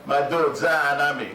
Mado dzaa na mi.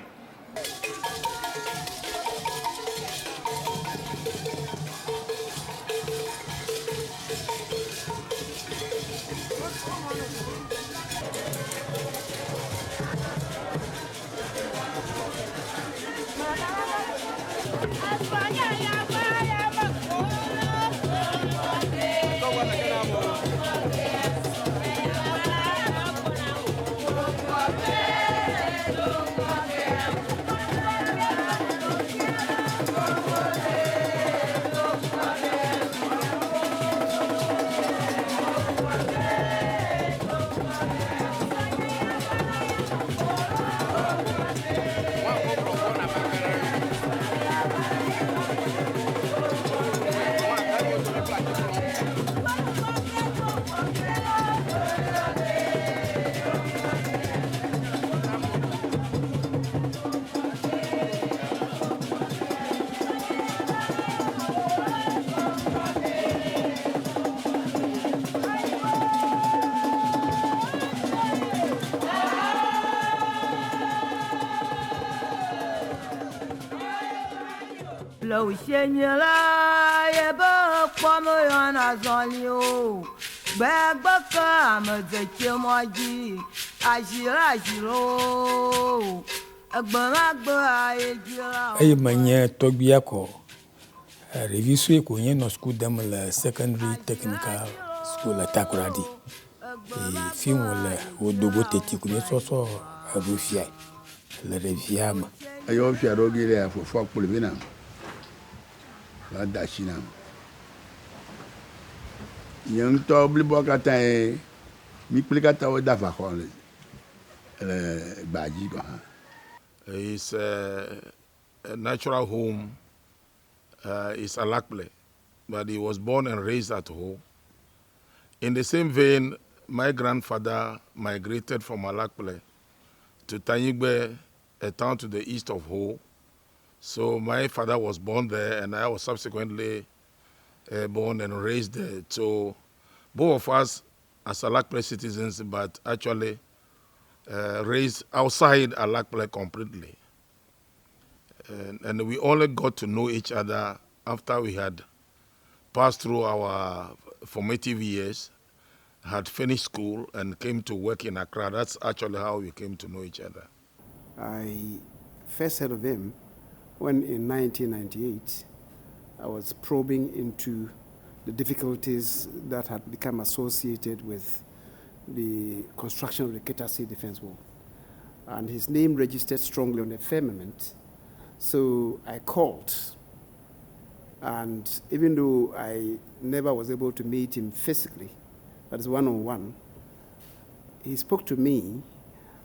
Le wòshenye la ye be kpɔme yɔna zɔli o gbɛgbɛ ke ame dzetsi mɔ dzi azira aziro egbemagbe ayedzira. Eye menye tɔgbuia kɔ ɖevi sue ko nye nɔ suku dem le secondary technical school le Takoradi. Eye fi wòle wodo go teti ko míesɔsɔ eɖo fiae le ɖevia me. Eye wofia ɖewo gi ɖe fofoa kplɔe vɛ nam va de asi nam. Nye ŋutɔ bliboa katã ye mi kpli katã wode avaxɔ le le gbea dzi gɔ̃ hã. His natural home is Alakple, but he was born and raised at Ho. In the same vein, my grandfather migrated from Alakple to Tanyigbe, a town to the east of Ho. So my father was born there, and I was subsequently born and raised there. So both of us as Alakple citizens, but actually raised outside Alakple completely. And we only got to know each other after we had passed through our formative years, had finished school, and came to work in Accra. That's actually how we came to know each other. I first heard of him when in 1998 I was probing into the difficulties that had become associated with the construction of the Keta Sea Defense Wall. And his name registered strongly on the firmament. So I called. And even though I never was able to meet him physically, that is one on one, he spoke to me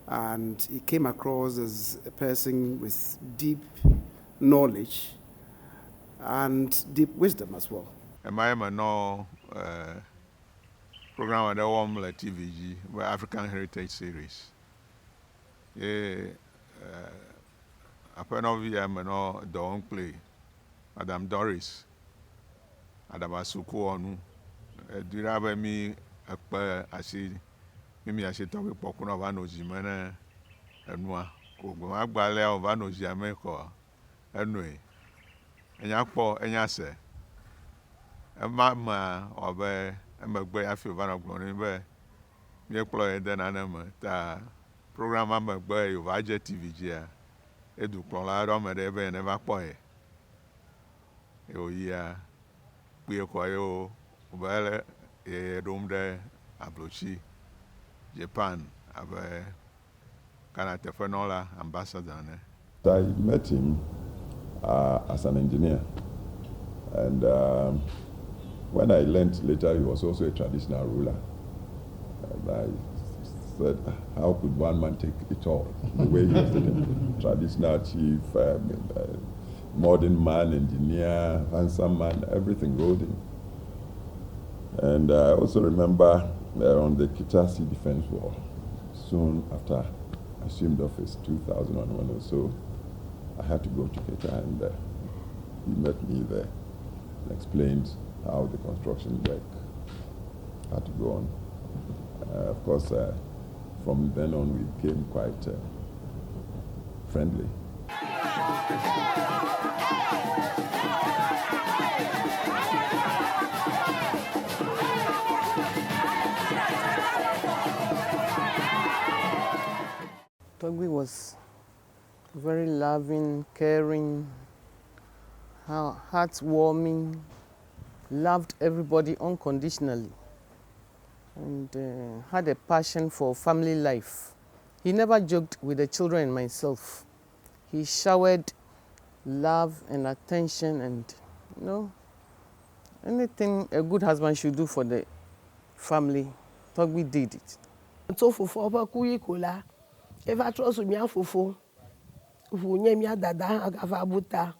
and he came across as a person with deep knowledge and deep wisdom as well. Ema ye menɔ program aɖe wɔm le TV dzi be African Heritage Series. Ye aƒenɔvi ya menɔ dɔ wɔm kpli Madam Doris Aɖabasukuwɔnu. Edoe ɖa be mi ekpe asi mi mia si tɔgbi kpɔku ne wòva nɔ zi me ne enua. Ko gbe ma gbe alea wòva nɔ zia me kɔ enoe. Enya kpɔ, enya se. Ema mea wɔ be emegbe hafi wòva nɔ gblɔm ne mi be míekplɔ ye de nane me ta program ma megbe yi wòva dze TV dzia, edukplɔla aɖewo ame ɖe be neva kpɔ ye. Ye wòyia kpuie kɔ ye wo be ele ye ɖom ɖe ablotsi Japan abe Ghana teƒenɔla ambassador ene. I met him as an engineer, and when I learned later he was also a traditional ruler. And I said, how could one man take it all? The way he was taking traditional chief, modern man, engineer, handsome man, everything rolled in. And I also remember on the Keta Sea Defense Wall, soon after I assumed office, 2001 or so, I had to go to Keta, and he met me there and explained how the construction work had to go on. Of course, from then on we became quite friendly. Togbi was very loving, caring, heartwarming, loved everybody unconditionally, and had a passion for family life. He never joked with the children and myself. He showered love and attention and anything a good husband should do for the family, Togbi did it. Tso fofoa ƒe kuɣi ko la, eva trɔ zu mía fofo. Ʋu nye mía dada hã gava bu ta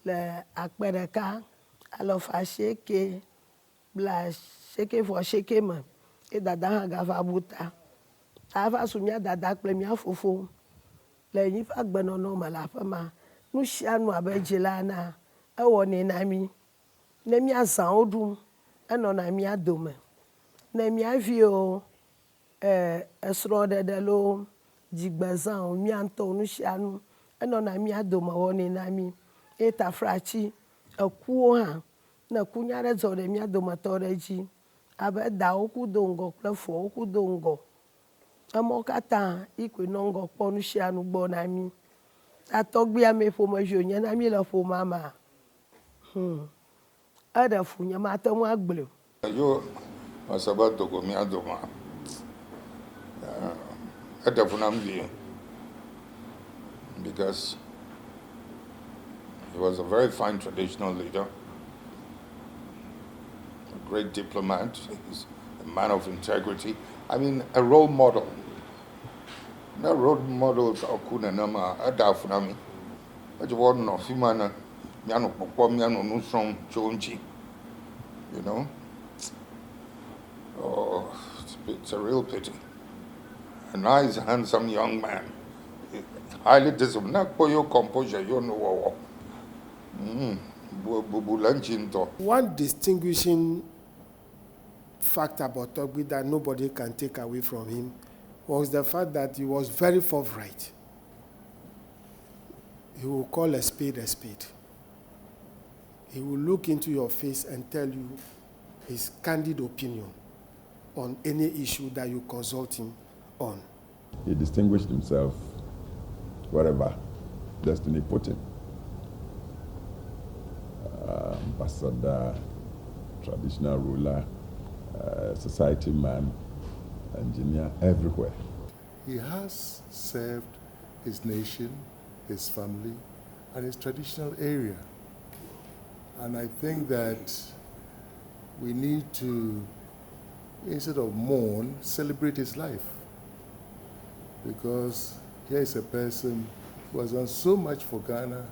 le akpe ɖeka alafa asieke bla asieke vɔ asieke me ye dada hã gava bu ta. Ta eva zu mía dada kple mía fofo le míƒe agbenɔnɔ me le aƒe ma. Nu sia nu abe dzila ena, ewɔnɛ na mí. Ne míazãwo ɖum, enɔna mía dome. Ne mía viwo esrɔ̃ɖeɖe loo, dzigbezãwo, mía ŋutɔwo nu sia nu, enɔna mía dome wɔnɛ na mí. Ye taflatsi, ekuwo hã, ne kunya ɖe dzɔ ɖe mía dometɔ ɖe dzi, abe dawo ku do ŋgɔ kple fɔwo ku do ŋgɔ. Emɔwo katã yi koe nɔ ŋgɔ kpɔ nu sia nu gbɔ na mí. Ta tɔgbui ame ƒomevi wònye na mí le ƒomea mea, eɖe fu nye mate ŋu agblɔe o. Yo mese be dogo mía domea, eɖe fu nam vie because he was a very fine traditional leader, a great diplomat, he's a man of integrity. I mean, a role model. Ne role models ku nenema, eɖea fu na mí. Edze be woanɔ afi ma ne míanɔ kpɔkpɔm, míanɔ nu srɔ̃m tso eŋuti. You know? Oh, it's a real pity. A nice, handsome young man. Highly disciplined. Ne ekpɔ yewo composure, yewo nuwɔwɔ. Bubu le eŋuti ŋutɔ. One distinguishing fact about Togbi that nobody can take away from him was the fact that he was very forthright. He will call a spade a spade. He will look into your face and tell you his candid opinion on any issue that you consult him on. He distinguished himself wherever destiny put him. Ambassador, traditional ruler, society man, engineer, everywhere. He has served his nation, his family, and his traditional area. And I think that we need to, instead of mourn, celebrate his life. Because here is a person who has done so much for Ghana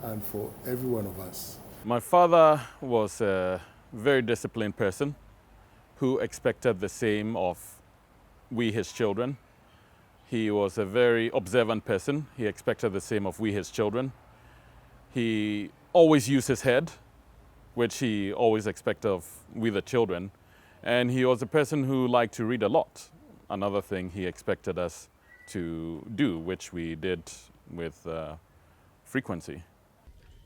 and for every one of us. My father was a very disciplined person who expected the same of we, his children. He was a very observant person. He expected the same of we, his children. He always used his head, which he always expected of we, the children. And he was a person who liked to read a lot. Another thing he expected us to do, which we did with frequency.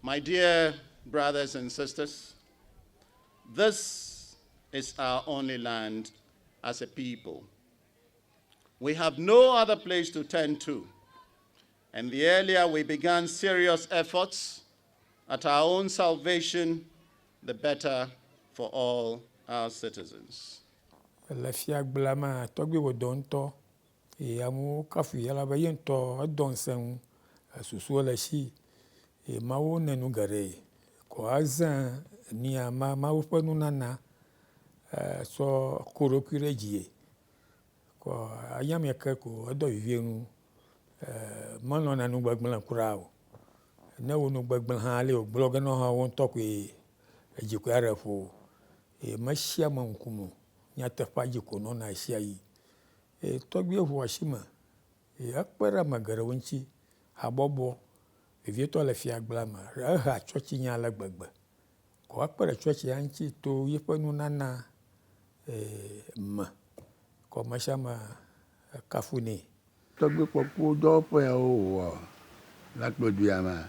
My dear brothers and sisters, this is our only land as a people. We have no other place to turn to. And the earlier we began serious efforts at our own salvation, the better for all our citizens. Le fiagblea me, tɔgbui wɔ dɔ ŋutɔ eye amewo kafui elabe ye ŋutɔ edɔ ŋusẽ ŋu, susuwo le esi eye Mawu ne nu geɖe ko azã nia ma Mawu ƒe nunana sɔ ko ɖokui ɖe dzie. Kɔ anya me ke ko edɔ vivie nu melɔ̃na nugbegblẽ kura o. Ne wo nugbegblẽ hã ale wògblɔ ge na hã wo ŋutɔ koe edzi koe aɖe ƒo. Eye me sia ame ŋkume o. Nyateƒea dzi ko nɔna ɣe sia ɣi. Eye tɔgbui ʋu asi me eye ekpe ɖe ame geɖewo ŋuti. Habɔbɔ vevietɔ le fiagblea me eha tsɔtsi nya ale gbegbe. Ko ekpe ɖe tsɔtsia ŋuti to yeƒe nunana me. Kɔ me sia ame kafunɛ. Tɔgbui kpɔkpɔ dɔwɔƒe yawo wòwɔ la kple du ya mea,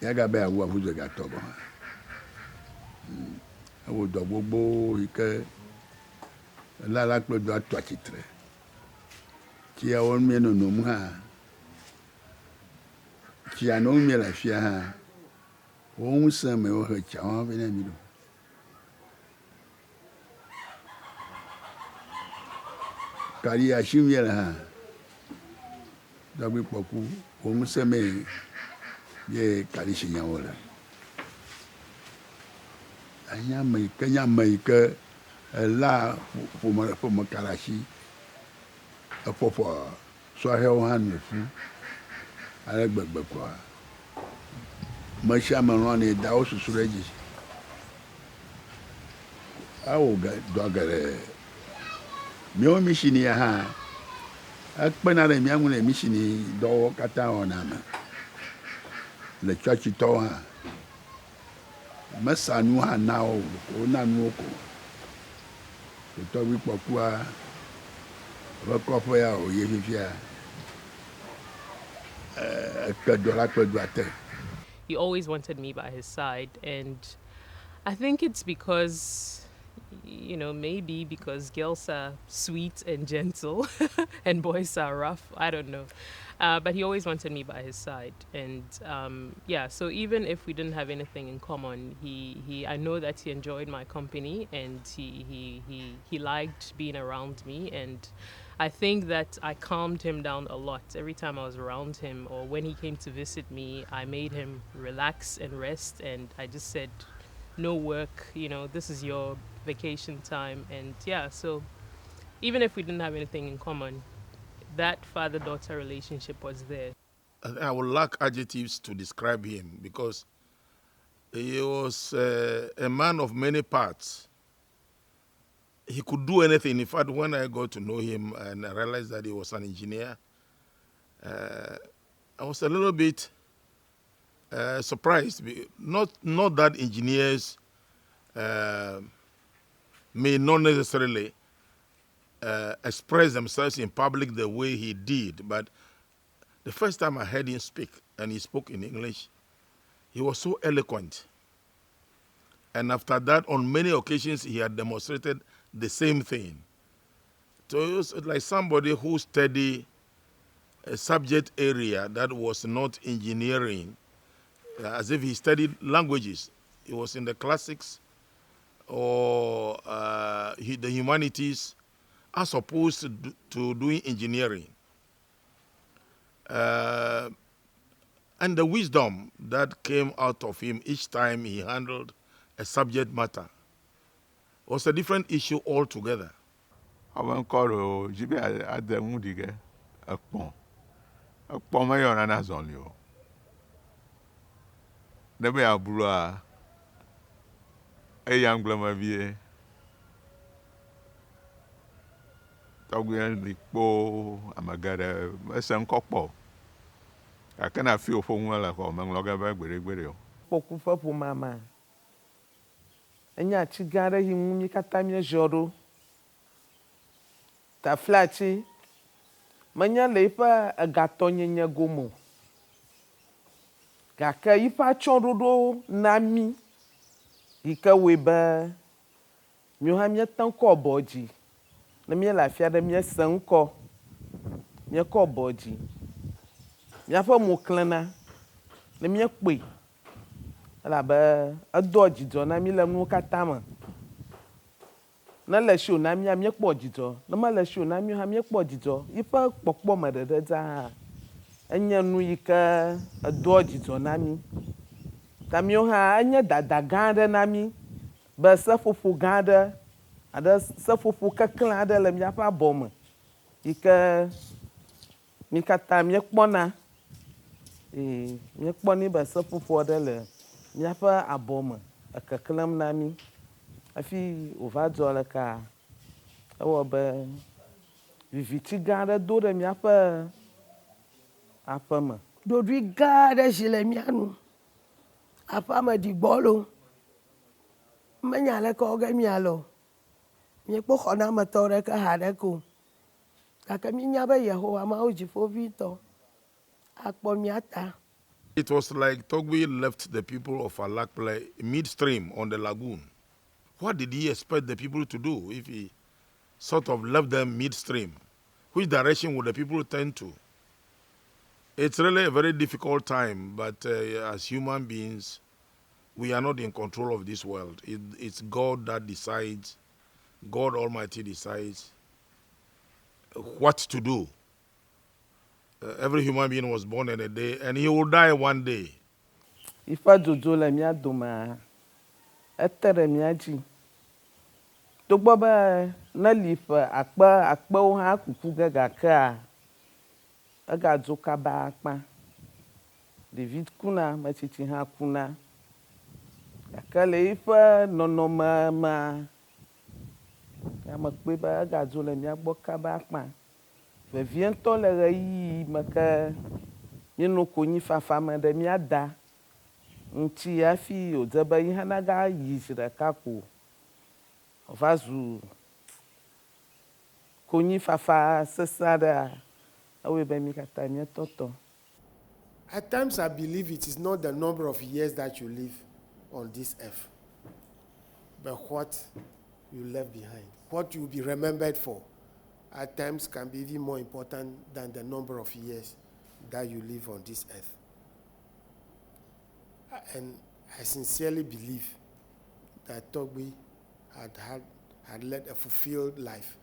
ya gabe yeawu avuzegatɔ gɔ̃ hã. Ewɔ dɔ gbogbowo yi ke ela la kple dua tɔ atsitre. Tsi yawo míenonom hã, tsia nom míele afia hã, wo ŋusẽ me wohe tsiawo hã vɛ na mí ɖo. Kaɖi asi míele hã, tɔgbui kpɔku wo ŋusẽ mee ye kaɖi si nyawo le. Enye ame yi ke nye ame yi ke eléa ƒome ƒome ka ɖe asi. Eƒoƒoa sɔhɛwo hã nu ƒu ale gbegbe kɔa. Ame sia ame lɔ̃nɛ da wo susu ɖe edzi. Ewɔ dɔ geɖe. Míawo mishini ya hã, ekpena ɖe mía ŋu le mishini dɔwo katã wɔna me. Le tsɔtsitɔwo hã. Mesa nu hã na wo o, wona nuwo ko. Tɔgbui kpɔkua ƒe kɔƒe ya wòye fifia. Eke dɔ la kple dua te. He always wanted me by his side and I think it's because you know, maybe because girls are sweet and gentle and boys are rough. I don't know. But he always wanted me by his side. And yeah, so even if we didn't have anything in common, he I know that he enjoyed my company and he liked being around me. And I think that I calmed him down a lot. Every time I was around him or when he came to visit me, I made him relax and rest. And I just said, no work, this is your vacation time. So even if we didn't have anything in common, that father-daughter relationship was there. I think I would lack adjectives to describe him because he was a man of many parts. He could do anything. In fact, when I got to know him and I realized that he was an engineer, I was a little bit surprised. Not that engineers may not necessarily express themselves in public the way he did, but the first time I heard him speak, and he spoke in English, he was so eloquent. And after that, on many occasions, he had demonstrated the same thing. So it was like somebody who studied a subject area that was not engineering, as if he studied languages. He was in the classics or the humanities, as opposed to doing engineering. And the wisdom that came out of him each time he handled a subject matter was a different issue altogether. Ame ŋkɔ ɖo dzi be ade ŋu ɖi ge ekpɔ̃. Ekpɔ̃ meyɔna na azɔli o. Ne be yeablua, eya ŋgbleme vie. Tɔgbui li kpoo, ame geɖe mese ŋkɔ kpɔ o. Gake ne afi wòƒo ŋu le xɔ meŋlɔ ge be gbeɖegbeɖe o. Kpɔku ƒe ƒomea mea, enye ati gã aɖe yi ŋu mí katã míeziɔ ɖo. Taflatsi menye le eƒe egatɔnyenye gome o. Gake eƒe atsyɔ̃ɖoɖo na mí yi ke wɔe be míawo hã míete ŋu kɔ abɔ dzi. Ne míele afi aɖe míese ŋkɔ, míekɔ abɔ dzi. Míaƒe mo klẽna ne míekpɔe elabe edoa dzidzɔ na mí le nuwo katã me. Ne le esi wòna mía, míekpɔ dzidzɔ. Ne mele esi wòna mí hã, míekpɔ dzidzɔ. Yiƒe kpɔkpɔ me ɖeɖe dzaa hã, enye nu yi ke edoa dzidzɔ na mí. Ta míawo hã, enye dada gã aɖe na mí be seƒoƒo gã aɖe aɖe seƒoƒo keklẽ aɖe le míaƒe abɔ me yi ke mí katã míekpɔna. Eye míekpɔnɛ be seƒoƒo aɖe le míaƒe abɔ me ekeklẽm na mí. Hafi wòva dzɔ ɖeka, ewɔ be viviti gã aɖe do ɖe míaƒe aƒe me. Ɖoɖoe gã aɖe zi le mía nu. Aƒea me ɖi gbɔlo. Menya aleke wɔ ge míale o. Míekpɔ xɔnametɔ ɖeke haɖeke o. Gake mínya be Yehowa Mawu Dziƒoʋĩtɔ akpɔ mía ta. It was like Togbi left the people of Alakple midstream on the lagoon. What did he expect the people to do if he sort of left them midstream? Which direction would the people turn to? It's really a very difficult time, but uh, as human beings, we are not in control of this world. It, it's God that decides, God Almighty decides what to do. Uh, every human being was born in a day, and he will die one day. Yiƒe dzodzo le mía domea, ete ɖe mía dzi. Togbɔ be ne li ƒe akpe akpewo hã kuku ge gakea, egadzo kaba akpa. Ɖevi kuna, ame tsitsi hã kuna. Gake le yiƒe nɔnɔme mea, ya mekpɔe be egadzo le mía gbɔ kaba akpa. Vevietɔ le ɣeyiɣi me ke míenɔ konyifafa me ɖe mía da ŋuti hafi wòdze be yi hã nagayi zi ɖeka ko wòva zu konyifafa sesẽ aɖea, ewɔe be mí katã míetɔtɔ. At times, I believe it is not the number of years that you live on this earth, but what you left behind, what you will be remembered for, at times can be even more important than the number of years that you live on this earth. And I sincerely believe that Togbi had, had, had led a fulfilled life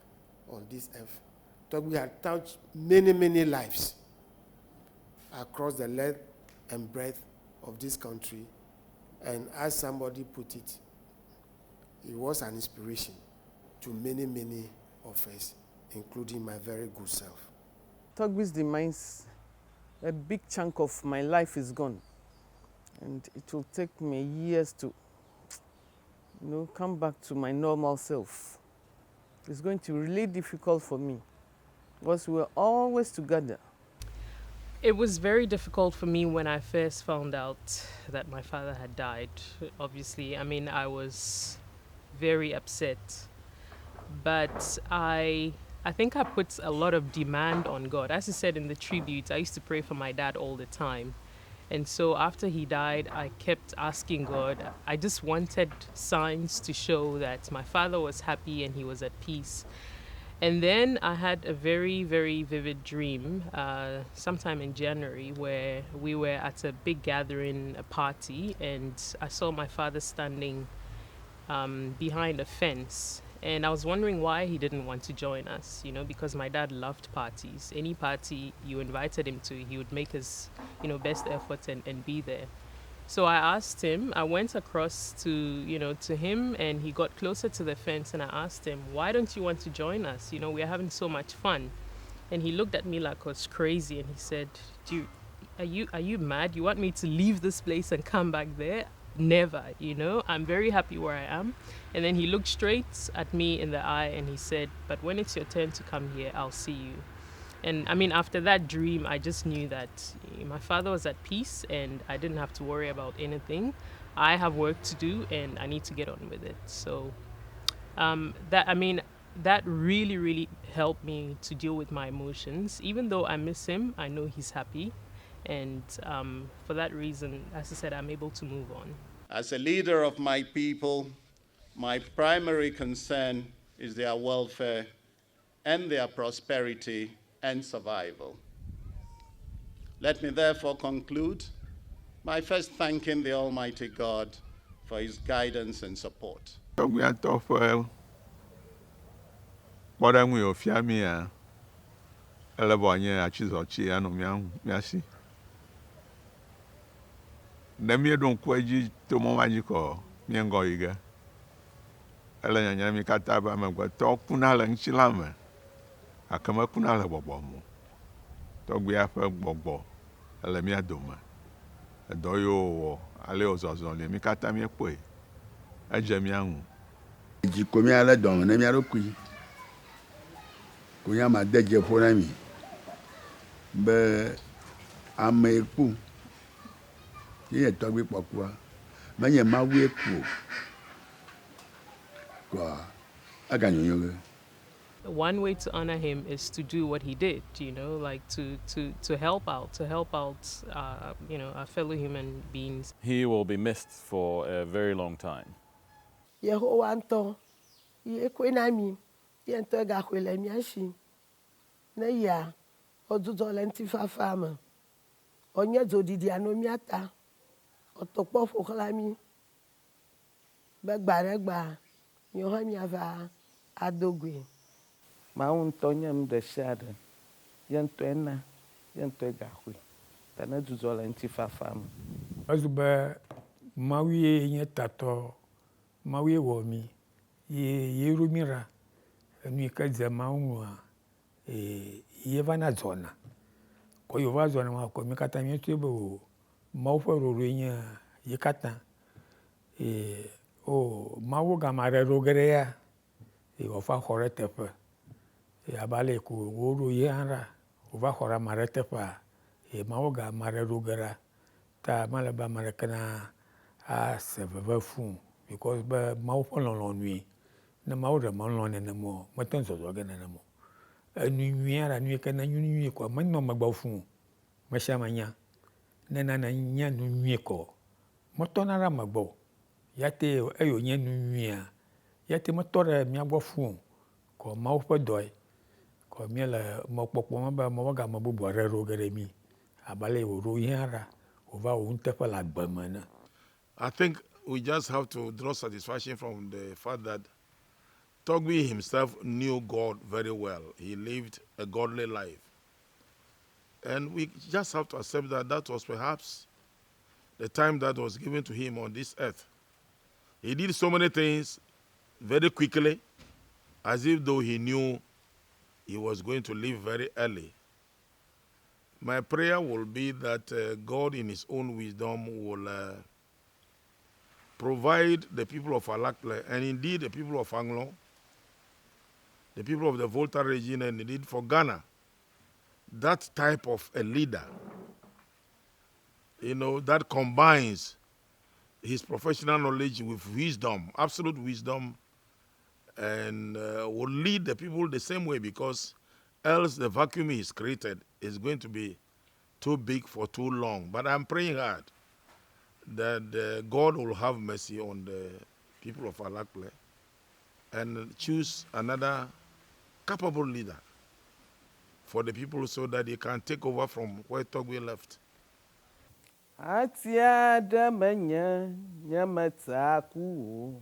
on this earth. Togbi had touched many, many lives across the length and breadth of this country. And as somebody put it, he was an inspiration to many, many of us, including my very good self. Togbi's demise, a big chunk of my life is gone. And it will take me years to you know, come back to my normal self. It's going to be really difficult for me because we were always together. It was very difficult for me when I first found out that my father had died. Obviously, I mean, I was very upset. But I I think I put a lot of demand on God. As I said in the tribute, I used to pray for my dad all the time. And so after he died, I kept asking God. I just wanted signs to show that my father was happy and he was at peace. And then I had a very, very vivid dream sometime in January where we were at a big gathering, a party, and I saw my father standing behind a fence. And I was wondering why he didn't want to join us, you know, because my dad loved parties. Any party you invited him to, he would make his, you know, best effort and, and be there. So I asked him, I went across to, you know, to him and he got closer to the fence and I asked him, why don't you want to join us? You know, we're having so much fun. And he looked at me like I was crazy and he said, Do you, are you, are you mad? You want me to leave this place and come back there? Never, you know, I'm very happy where I am. And then he looked straight at me in the eye and he said, But when it's your turn to come here, I'll see you. And I mean, after that dream, I just knew that my father was at peace and I didn't have to worry about anything. I have work to do and I need to get on with it. So, that, I mean, that really, really helped me to deal with my emotions. Even though I miss him, I know he's happy. And for that reason, as I said, I'm able to move on. As a leader of my people, my primary concern is their welfare and their prosperity and survival. Let me therefore conclude by first thanking the Almighty God for his guidance and support. Tɔgbuiatɔ ƒe kpɔɖeŋu yi wòfia mía, ele be wòanye atizɔti anɔ mía ŋu mía si. Ne míeɖo ŋku edzi to mɔ ma dzi kɔ mía ŋgɔ yi ge. Ele nyanya na mí katã be amegbetɔ kuna le ŋutilã me gake mekuna le gbɔgbɔ me o. Tɔgbuia ƒe gbɔgbɔ ele mía dome. Edɔ yiwo wòwɔ ale wòzɔzɔ li mí katã míekpɔe. Edze mía ŋu. Dzi ko míalé dɔme ne mía ɖokui. Ko nye ama de dze ƒo na mi be ame yi ku ye nye tɔgbui kpɔkua menye Mawue ku o. Kɔa eganyonyo ge. one way to honor him is to do what he did, you know, like to, to, to help out, to help out, you know, our fellow human beings. He will be missed for a very long time. Yehowa ŋutɔ ye koe na mi, ye ŋutɔe gaxɔe le mía si. Ne yia, wodzudzɔ le ŋutifafa me. Wònye dzoɖiɖi ano mía ta. Wòto kpɔ ƒo xlã mí be gbe aɖe gbea, míawo hã míava ado goe. Mawu ŋutɔ nye nu ɖe sia ɖe. Ye ŋutɔe na, ye ŋutɔe gaxɔe. Ta ne dzudzɔ le ŋutifafa me. Ezu be Mawu ye nye tatɔ, Mawu ye wɔ mí ye ye ɖo mí ɖa. Enu yi ke dze Mawu ŋua, ye va na dzɔna. Kɔ yi wòva dzɔna ma kɔ mí katã míetsɔe be o Mawu ƒe ɖoɖoe nye ye katã. O Mawu game aɖe ɖo ge ɖe ya ye wòava xɔ ɖe teƒe. Abe ale yi ko woɖo ye hã ɖa, wòva xɔ ɖe ame aɖe teƒea, ye Mawu ga ame aɖe ɖo ge ɖa. Ta mele be ame ɖeke na ase veve fũu o because be Mawu ƒe lɔlɔ̃nue. Ne Mawu ɖe melɔ̃ nenema o, mete ŋu zɔzɔ ge nenema o. Enu nyui aɖe, nu yi ke ne nyo nyuie koa, menɔ megbe fũu o. Ame sia ame nya. Ne nane nye nu nyui ko, metɔna ɖe ame gbɔ o. Ya te eyi wònye nu nyuia, ya te metɔ ɖe mía gbɔ fũu o. Kɔ Mawu ƒe dɔe. Kɔ míele mɔkpɔkpɔ me be Mawu ame bubu aɖe ɖo ge ɖe mí abe ale yi wòɖo ye hã ɖa wòva wɔ nuteƒe le agbe me ene. I think we just have to draw satisfaction from the fact that Togbi himself knew God very well. He lived a godly life. And we just have to accept that that was perhaps the time that was given to him on this earth. He did so many things very quickly, as if though he knew he was going to leave very early. My prayer will be that God, in His own wisdom, will provide the people of Alakple and indeed the people of Anglo, the people of the Volta region, and indeed for Ghana, that type of a leader, you know, that combines his professional knowledge with wisdom, absolute wisdom, and will lead the people the same way because else the vacuum he's created is going to be too big for too long. But I'm praying hard that God will have mercy on the people of Alakple and choose another capable leader for the people so that they can take over from where Togbi left. Ati aɖe menye nye metsa ku o.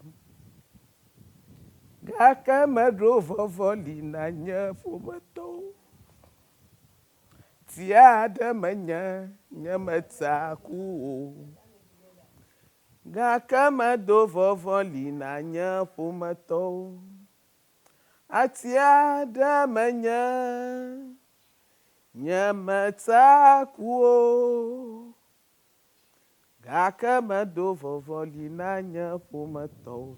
Gake meɖo vɔvɔli na nye ƒometɔwo. Ti aɖe menye nye metsa ku o. Gake medo vɔvɔli na nye ƒometɔwo. Ati aɖe menye nye metsa ku o. Gake medo vɔvɔli na nye ƒometɔwo.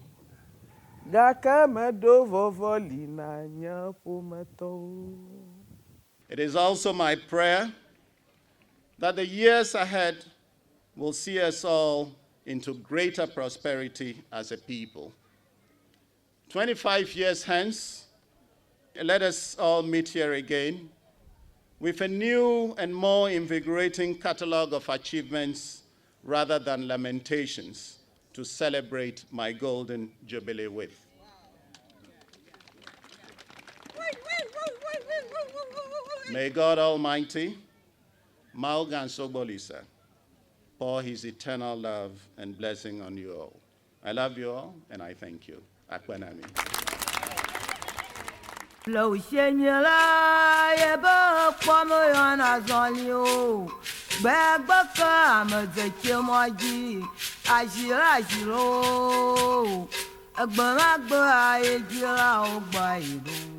Gake medo vɔvɔli na nye ƒometɔwo. It is also my prayer that the years ahead will see us all into greater prosperity as a people. 25 years hence, let us all meet here again with a new and more invigorating catalogue of achievements rather than lamentations to celebrate my golden jubilee with. May God Almighty, Maogan Sogbolisa, pour his eternal love and blessing on you all. I love you all, and I thank you. Akwenami. Le wòsienyela ye be kpɔm yɔna zɔli o. Gbegbe ke ame dze mɔ dzi, azila azilo. Egbe ma gbe aye dzilawo gbɔ yi ɖo.